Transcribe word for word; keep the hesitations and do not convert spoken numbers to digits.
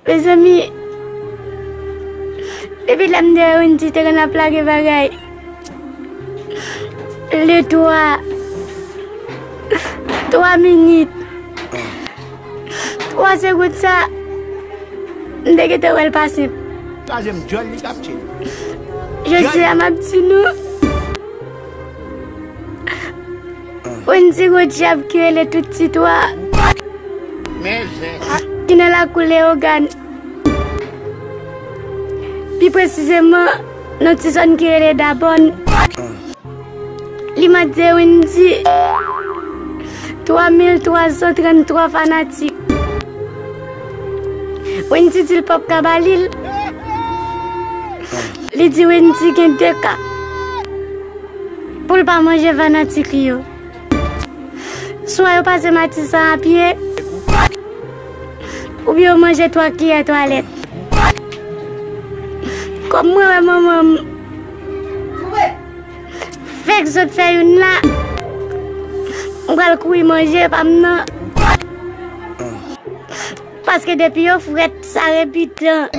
Mezanmi, depi lè m te wè Wendy te konn ap lage bagay, le twa, twa minit, twa segonn sa, m te gentan wè l pase m. Kraze m djòl li k ap tchil. Jodi a, m ap di nou, Wendy gon dyab ki rele Tout Ti Twa. Men zen. Ki nan lakou Leyogàn. Pi presizeman, nan ti zòn ki rele Dabòn. Li mande Wendy twa mil twa san tranntwa fanatik. Wendy di l p ap ka ba li l. Li di Wendy gen de ka pou l pa manje fanatik li yo. Swa yo pase matisan a pye, oubyen yo manje twa kiyè twalèt. Kòm mwen wè manman m fèk sot fè youn la, m pral kouri manje pa m nan. Paske depi yo frèt, sa repitan.